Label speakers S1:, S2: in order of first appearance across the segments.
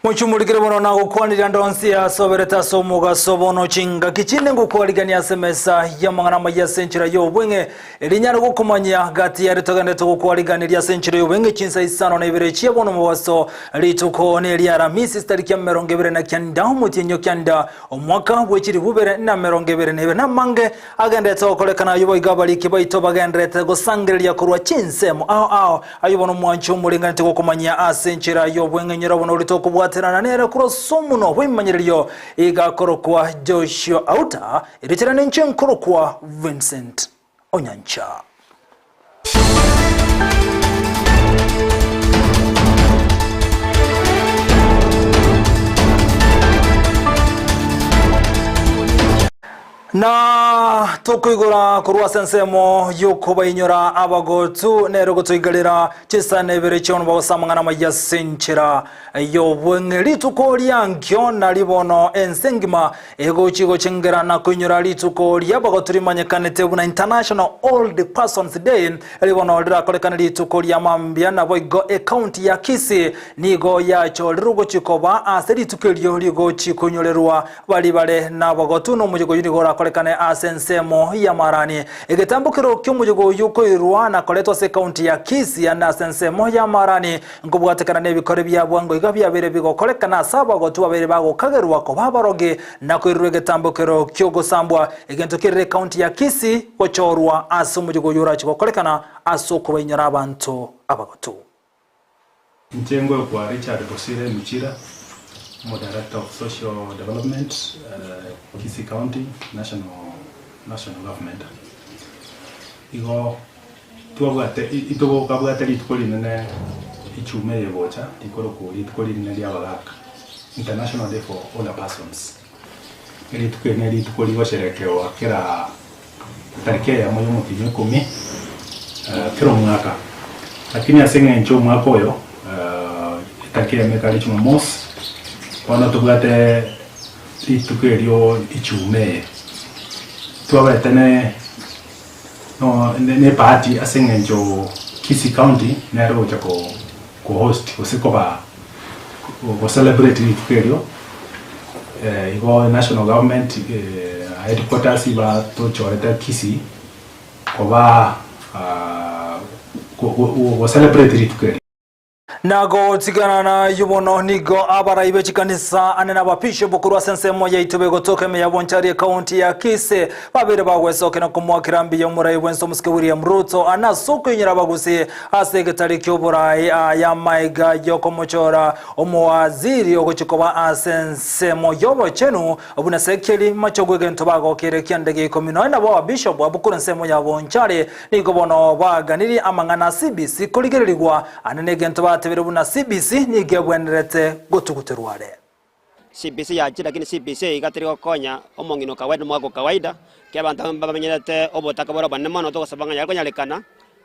S1: Mochumurikire bono na gokwanire ande onsi asoberete ase omogaso bono chingaki chinde ngokwarigania ase emesa y'amang'ana amaya ase enchera y'obweng'e erinyare gokomanyia gati yare togenderete gokwariganiria ase enchera y'obweng'e chinsa isano na ibere chia bono omobaso rituko neria Aramisi chitariki 29 omotienyi o kianda omwaka bwe chilifu ibere na 22 namange agenderete gokorekana ayio boigo abariki baito bagenderete gosangereria korwa chinsemo ao ao Ayio bono omwanchi omorenganete gokomanyia ase enchera y'obweng'enyoro buna oria tokobwaterana nere korwa ase omonwa bw'ebimanyererio igakorokwa Joshua Auta, erieta riane inche nkorokwa Vincent Onyancha. Na tokoigora korwa ase ensemo y'okobainyora abagotu, nere ogotoigarera chisani ibere chi'ono bagose amang'ana amaya ase enchera y'obweng'e. Rituko riankio nari bono ense engima egochi gochengera na koinyora rituko ri'abagotu rimanyekanete buna International Old Persons Day, eri bono rirakorekane rituko ria mambia. Naboigo ecounty ya Kisii nigo yachorirwe gochi koba ase rituko erio rigochi koinyorerwa Baria bare nabagotu nomoyega oyio nigo orakorekane ase ensemo y'amarani. Egetambokero ki'omoyega oyio koirwa na koretwa ase ekaunti ya Kisii ande ase ensemo y'amarani nkobwatekana nebikore bia bwango iga biabeire bigokorekana ase abagotu babeire bagokagerwa koba abarogi na koirerwa egetambokero ki'ogosambwa egento kerire ekaunti ya Kisii gochorwa ase omoyega oyio orache gokorekana ase okobainyora abanto abagotu.
S2: Inche ngoekwa Richard Bosire Muchira, omo Director of Social Development, Kisii County, National National Government. Igo twabwate itogokabwate rituko rinene echuma eye egocha rikorokwa rituko rinene ria abagaka, International Day for Older Persons. Rituko eri nerituko rigosherekewa kera etariki eyemo y'omotienyi o ikomi kera omwaka. Lakini ase eng'encho omwaka oyo etariki eyemo ekare Jumamosi, bono tobwate rituko erio Ijumaa eye. Twabete ne ne ebahati ase eng'encho Kisii County nere ogocha ko host gose koba go celebrate rituko erio, igo national government headquarters batochorete Kisii koba go celebrate rituko erio.
S1: Na gotigana nayio bono nigo abarai be chikanisa ane na ababishop korwa ase ensemo yaito begotoka ime ya Bonchari ekaunti ya Kisii babere bagwesokia na komoakera mbuya omorai bwense omosike William Ruto ane ase okoinyora abagusii Ase egetari ki'oboraai aya amaiga y'okomochora omowaziri ogochia koba ase ensemo y'obochenu, buna Sekeli, machogu egento bagokeire kianda gia ikomi. Nonya nabo ababishop abwo korwa ensemo ya Bonchari nigo bono baganirie amang'ana a CBC korigererigwa, ande negento batebire buna CBC nigo ebwenerete gotuguterwa are.
S3: CBC yachire lakini CBC iga teri gokonya omong'ina o kawaida na omogaka o kawaida, ekiagera abanto mbamenyerete obotaka bore obonene mono togosaba ng'a yare konyarekana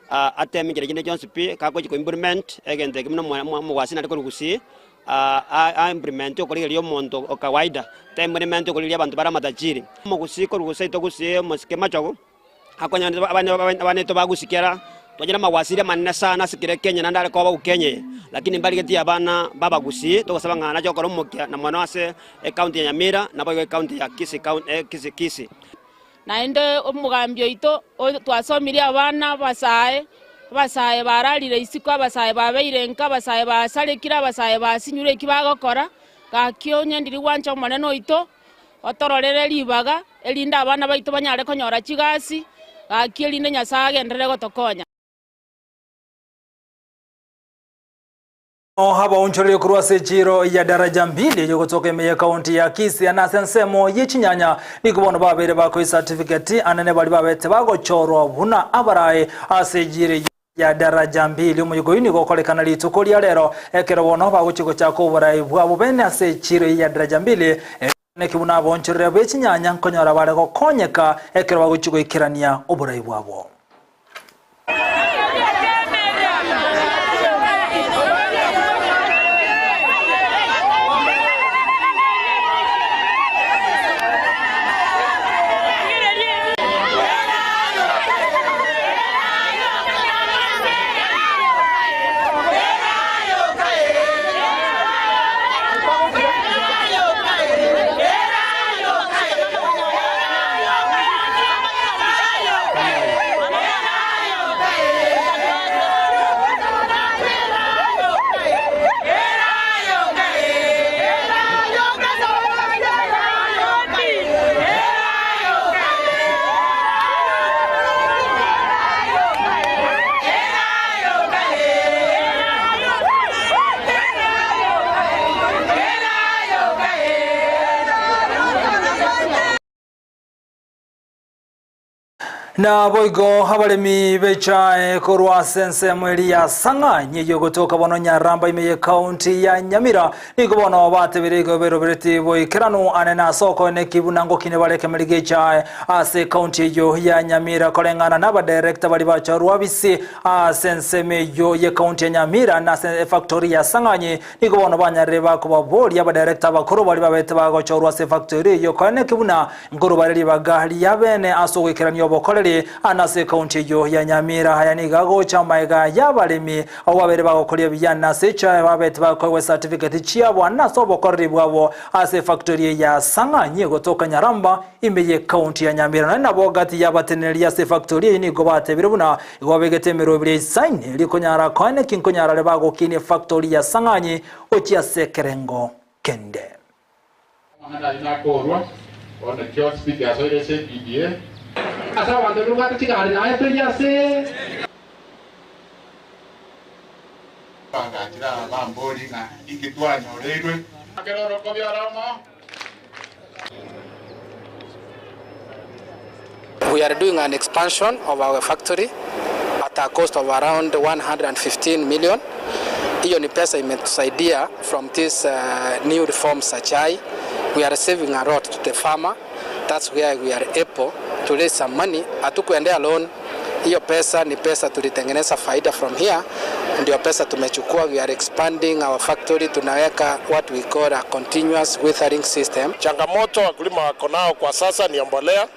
S3: ateme enchera chinde chionsi pi, gagochi ko implement egento eke buna omo omogwasi nare korwa gusii, a implement okorigereria omonto o kawaida, ta implement okorigereria abanto bare amatajiri. Omogusii korwa gose aito gusii omosike machogu. Akonyora abana bagosikera, twachire amagwasiri amanene sana ase kera Kenya naende are koba Kenya eye, lakini mbarigetie abana b'abagusii togosaba ng'a nache gokora omokia na mono ase ecounty ya Nyamira naboigo ecounty ya Kisii county Kisii Kisii.
S4: Naende omogambi oito twasomirie abana abasae, abasae bararire isiko, abasae babeire nka, abasae basarekire, abasae basinyure eki bagokora, gaki onye ndiri gwancha omonene oito. Otororere ribaga, erinde abana baito banyare konyora chigasi, gaki erinde Nyasae agenderere gotokonya.
S1: Abaonchoreria korwa ase echiiro ya Daraja Mbili eyogotoka ime y'ekaunti ya Kisii na ase ensemo ye chinyanya nigo bono babeire bakoa esatifiketi anene baria babete bagochorwa buna abaraai ase echiiro eyio ya Daraja Mbili. Omoyega oyio nigo okorekana rituko ria rero ekero bono bagochia gochaka oborai bwabo bene ase echiiro eye ya Daraja Mbili Naki buna aboonchoreria be chinyanya nkonyora bare gokonyeka ekero bagochia goikerania oborai bwabo. Naboigo abaremi b'echae korwa ase ensemo eria ya Sang'anyi eyio egotoka bono Nyaramba ime y'ekaunti ya Nyamira nigo bono batebire igo berobereti boikeranu anene ase okoeneki buna ngokine bare ekemeri gi'echae ase ekaunti eyio ya Nyamira koreng'ana n'abadirector baria bachorwa bisi ase ensemo eyio y'ekaunti ya Nyamira na ase efactory ya Sang'anyi nigo bono banyarire bakobaboria abadirector abakoro baria babete bagochorwa ase efactory eyio koeneki buna Nkorwa bare ribaga ri'abeene ase ogoikerania obokoreri ande ase ekaunti eyio ya Nyamira. Aya nigo agocha amaega y'abaremi abwo babere bagokoria buya ande ase echae babete bakoegwa esatifiketi chiabo ande ase obokoreri bwabo ase efactori ya Sang'anyi egotoka Nyaramba ime y'ekaunti ya Nyamira. Nonya nabo gati y'abateneneri ase efactori eyio nigo batebire buna igo babegete emeroberi ya isaine erio konyara koeneki nkonyarare bagokinia efactori ya Sang'anyi gochia ase ekerengo kende.
S5: Amang'ana ayio nakoorwa, bono ekio Speaker asoire ase EPDA. Ase abanto baria babwate chigari naye toiyo ase. Bagachira bamboria ng'a inki twanyoreirwe. Ekero orokobia oromo.
S6: We are doing an expansion of our factory at a cost of around 115 million. Hiyo ni pesa imetusaidia from this new reforms za chai. We are saving a lot to the farmer. That's where we are able to raise some money. Hatukuendea loan. Hiyo pesa ni pesa tulitengeneza faida from here, ndio pesa tumechukua. We are expanding our factory, tunaweka what we call a continuous withering system.
S7: Changamoto wakulima wako nao kwa sasa ni mbolea.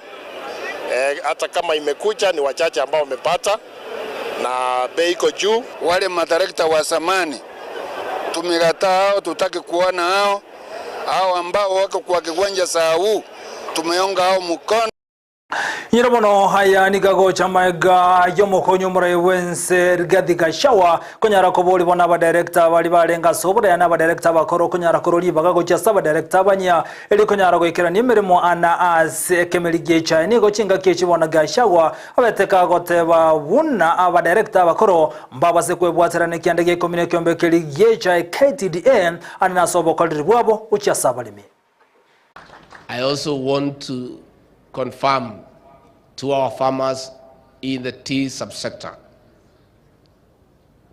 S7: Hata kama imekuja ni wachache ambao wamepata na bei iko juu.
S8: Wale madirekta wa zamani tumekataa hao, tutaki kuona hao hao ambao wako kwa kiwanja saa huu tumeunga hao mkono.
S1: Nyiro bono aya nigo agocha amaega y'omokonyi omorai bw'ense Rigathi Gachagua konyara koborigwa na abadirector baria barenge ase oboraya na abadirector abakoro konyara korwa ribaga gochia ase abadirector abanyia erio konyara goikerania emeremo ana ase ekemeri gi'echae. Nigo chingaki echi bono Gachagua abete kagoteba buna abadirector abakoro mbabase kwebwaterana ekianda gia ikomi na ekiombe keria gi'echae KTDA ande nase obokoreri bwabo gochia ase abaremi.
S9: I also want to confirm to our farmers in the tea subsector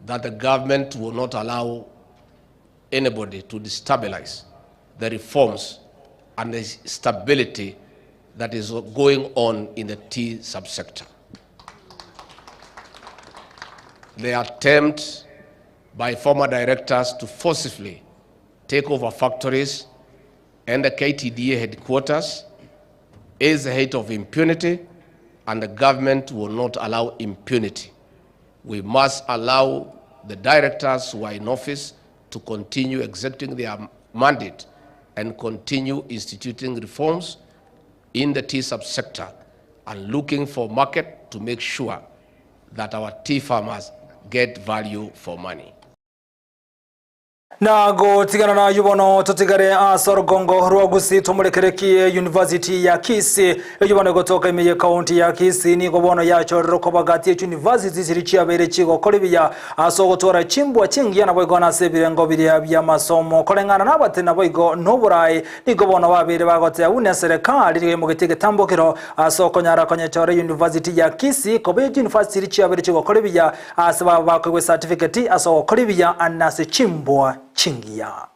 S9: that the government will not allow anybody to destabilize the reforms and the stability that is going on in the tea subsector. The attempt by former directors to forcibly take over factories and the KTDA headquarters is the height of impunity, and the government will not allow impunity. We must allow the directors who are in office to continue executing their mandate and continue instituting reforms in the tea subsector and looking for market to make sure that our tea farmers get value for money.
S1: Na gotigana nayio bono totigare ase orogongo rwa Gusii tomorekerekie University ya Kisii eyio bono egotoka ime ye county ya Kisii nigo bono yachorire koba gati ye chiuniversity chiria chiabeire chigokora ebiya ase ogotwara chimbwa chingiya naboigo nase ebirengo biria bi'amasomo koreng'ana nabatene naboigo noborai nigo bono babeire bagotea buna eserekari nigo yaimogetie egetambokero ase okonyara konyechora University ya Kisii koba echiuniversity chiria chiabeire chigokora ebiya Ase babo bakoigwa esatifiketi ase ogokora ebiya na ase chimbwa chingiya.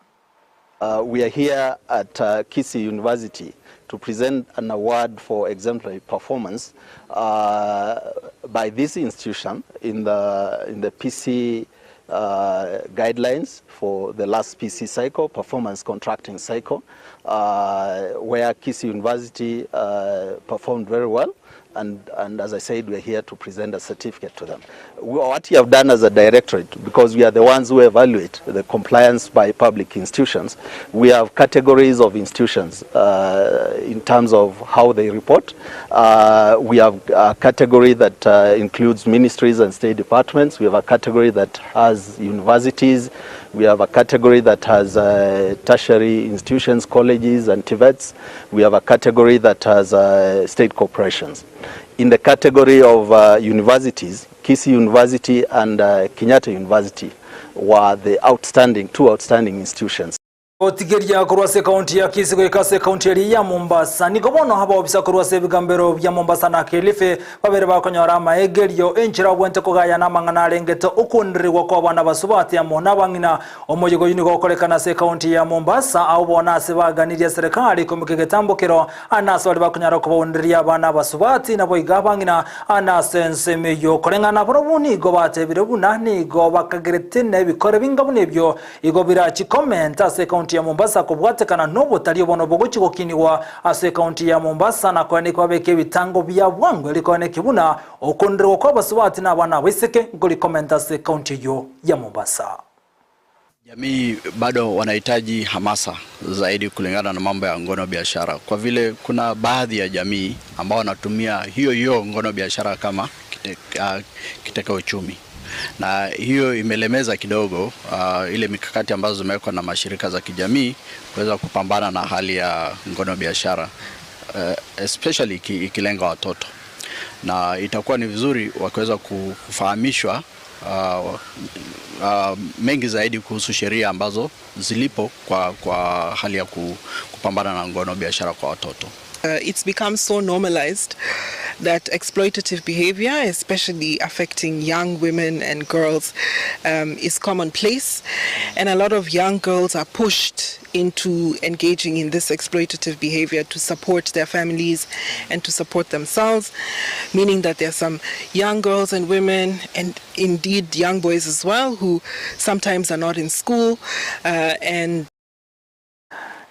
S10: We are here at Kisii University to present an award for exemplary performance by this institution in the, in the PC guidelines for the last PC cycle, performance contracting cycle, where Kisii University performed very well. And, and as I said, we are here to present a certificate to them. What we have done as a directorate, because we are the ones who evaluate the compliance by public institutions, we have categories of institutions in terms of how they report. We have a category that includes ministries and state departments. We have a category that has universities. We have a category that has tertiary institutions, colleges and TVETs. We have a category that has state corporations. In the category of universities, Kisii University and Kenyatta University were the outstanding, two outstanding institutions.
S1: Gotigeria korwa ase ekaunti ya Kisii goika ase ekaunti eria ya Mombasa. Nigo bono abaofisa korwa ase ebigambero bia Mombasa na Kilifi babere bakonyora amaegerio enchera obwente kogayana amang'ana arengete okoondererigwa kw'abana basubati amo nabang'ina. Omoyega oyio nigo okorekana ase ekaunti ya Mombasa agwo bono ase baganirie eserekari koimokia egetambokero ande ase baria bakonyara kobaonereria abana abasubati naboigo abang'ina ande ase ensemo eyio. Koreng'ana nabarobwo nigo batebire buna nigo bakagerete nebikore binga buna ebio Igo birachi komenta ase ekaunti ya Mombasa kobwatekana nobotari obo nobogochi gokinigwa ase ekaunti ya Mombasa na koeneki babeke ebitango bia bwango eri koeneki buna okondererwa kwa abasubati na abana abaiseke nkori komenta ase ekaunti eyio ya Mombasa.
S11: Jamii bado wanahitaji hamasa zaidi kulingana na mambo ya ngono biashara, kwa vile kuna baadhi ya jamii ambao wanatumia hiyo hiyo ngono biashara kama kiteka uchumi na hiyo imelemeza kidogo ile mikakati ambazo zimewekwa na mashirika za kijamii kuweza kupambana na hali ya ngono biashara especially ikilenga watoto, na itakuwa ni vizuri wakiweza kufahamishwa mengi zaidi kuhusu sheria ambazo zilipo kwa hali ya kupambana na ngono biashara kwa watoto.
S12: It's become so normalized that exploitative behavior, especially affecting young women and girls, is commonplace. And a lot of young girls are pushed into engaging in this exploitative behavior to support their families and to support themselves, meaning that there are some young girls and women, and indeed young boys as well, who sometimes are not in school, and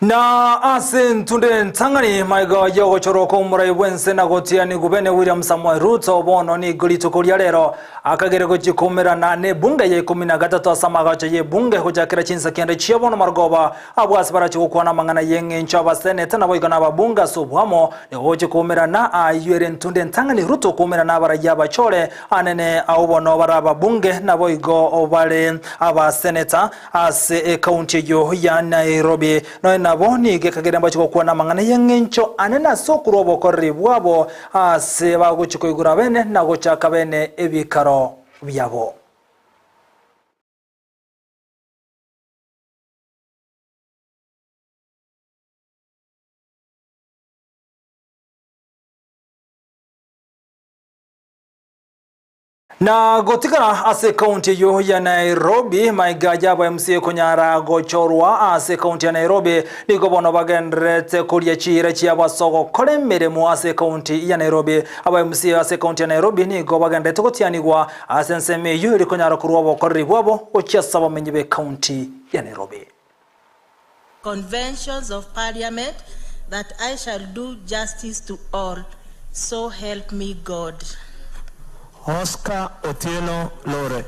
S1: Na ase ntunde ntang'ani maiga yogochorwa kwa omorai bwense na gotiani gubene William Samoei Ruto bono nigo rituko ria rero akagere gochikomerana ne bunge ya 13 ase amagacho ye bunge gochakera chinsa kende chia bono marogoba abwo ase barache gokwana amang'ana y'eng'encho abaseneta naboigo na ababunge ase obwamo nigo gochikomerana aywo ere ntunde ntang'ani Ruto komerana abaraiya abachore anene abwo bono bare ababunge naboigo bare abaseneta Ase ekaunti eyio ya Nairobi, nonya nabo nigo ekagera mbache gokwana amang'ana y'eng'encho anene ase okorua obokoreri bwabo aase bagochia koigora abene na gochaka bene ebikaro biabo. Na gotigara ase ekaunti eyio ya Nairobi, maiga y'aba MCA konyara gochorwa ase ekaunti ya Nairobi nigo bono bagendererete koria chiira chiabo ase ogokora emeremo ase ekaunti ya Nairobi. Aba MCA ase ekaunti ya Nairobi nigo bagendererete gotianigwa ase ensemo eyio eri konyara korwa obokoreri bwabo gochia ase abamenyi b'ekaunti ya Nairobi.
S13: Conventions of Parliament that I shall do justice to all, so help me God.
S14: Oscar Otieno Lore.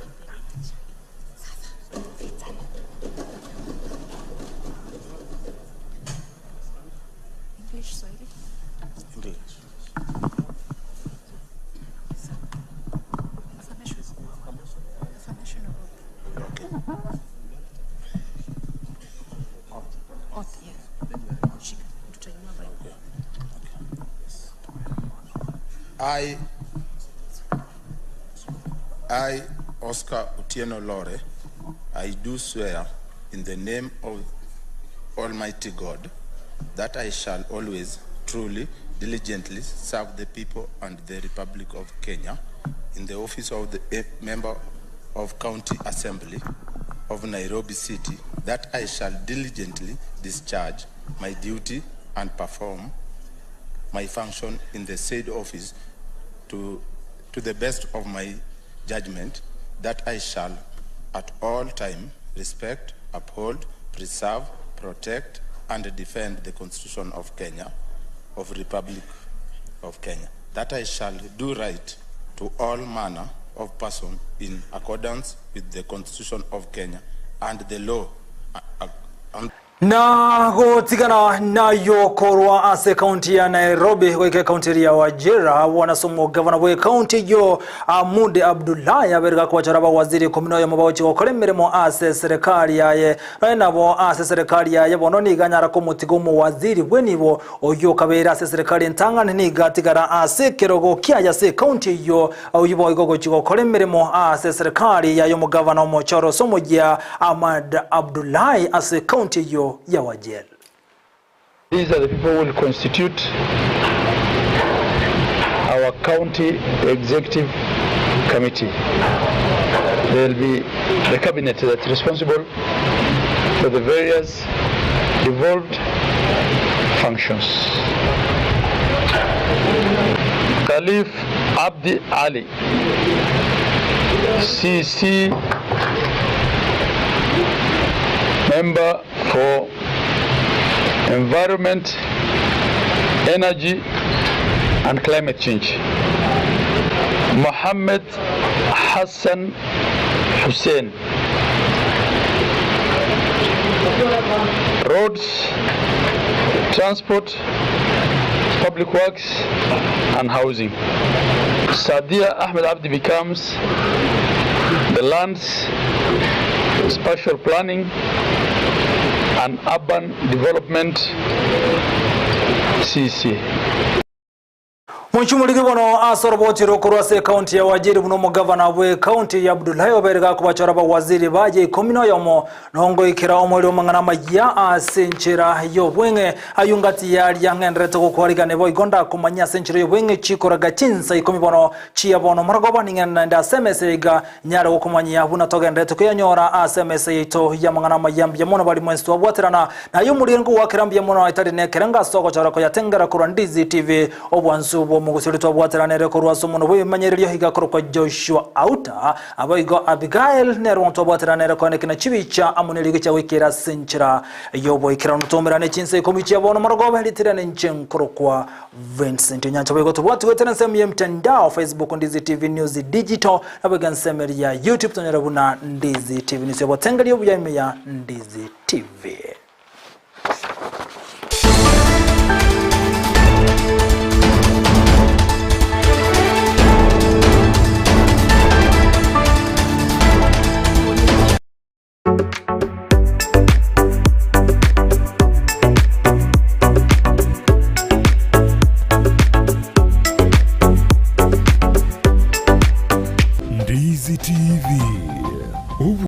S15: I, Oscar Otieno Lore, I do swear in the name of Almighty God that I shall always truly, diligently serve the people and the Republic of Kenya in the office of the member of County Assembly of Nairobi City, that I shall diligently discharge my duty and perform my function in the said office to the best of my judgment, that I shall at all time respect, uphold, preserve, protect, and defend the Constitution of Kenya, of Republic of Kenya, that I shall do right to all manner of person in accordance with the Constitution of Kenya and the law. And
S1: Na gotigana nayo korwa ase ekaunti ya Nairobi goika ekaunti eria ya Wajir bwanasomwa gavana bwe ekaunti eyio Amude Abdullahi abere gakobachora abawaziri ikomi na oyomo bagochia gokora emeremo ase eserekari yaye nonya nabo ase eserekari yaye bono nigo anyara komotiga omowaziri bw'enibo oyio okabeire ase eserekari entang'ani nigo atigara ase ekerogo kiaye ase ekaunti eyio oyio boigo ogochia gokora emeremo ase eserekari yaye omogavana omochoro ase omoyia Ahmad Abdullahi ase ekaunti eyio. eyio ya Wajir.
S16: These are the people who will constitute our county executive committee. They will be the cabinet that's responsible for the various devolved functions. Khalif Abdi Ali, CC member for Environment, Energy and Climate Change. Mohammed Hassan Hussein, Roads, Transport, Public Works and Housing. Sadia Ahmed Abdi becomes the Lands, Spatial Planning and Urban Development CC.
S1: Monchumorigi bono ase oroboti rokorwa ase ekaunti ya Wajir buna omogavana bwe ekaunti ya Abdullahi obeire gakobachora abawaziri baye ikomi na oyomo nongoikera omoerio omang'ana amaya ase enchera y'obweng'e ayio ngati yaria ng'enderete gokwarigane boigo ndakomanya ase enchera y'obweng'e chikoraga chinsa ikomi bono chia bono morogoba ning'ende naende ase emesa iga Nyare gokomanyia buna togenderete koyanyora ase emesa yaito y'amang'ana amaya mbuya mono bari mwensi twabwaterana naye omoriri nkogwakera mbuya mono etari nekerengo ase ogochora koyatengera korwa Ndizi TV obwansu bw'omogusii oria twabwaterana ere korwa ase omonwa bw'ebimanyererio iga korokwa Joshua Auta aboigo Abigail nere omonto twabwaterana ere koenekina chibicha amo nerigo chia goikera ase enchera y'oboikeranu toumerane chinsa ikomi chia bono morogoba ritirane inche nkorokwa Vincent Onyancha boigo tobwati goetera ensemo ya mtandao Facebook Ndizi TV News Digital naboigo ensemo eri ya YouTube tonyore buna Ndizi TV News obotengeria obuya ime ya Ndizi TV.
S17: Ndizi TV.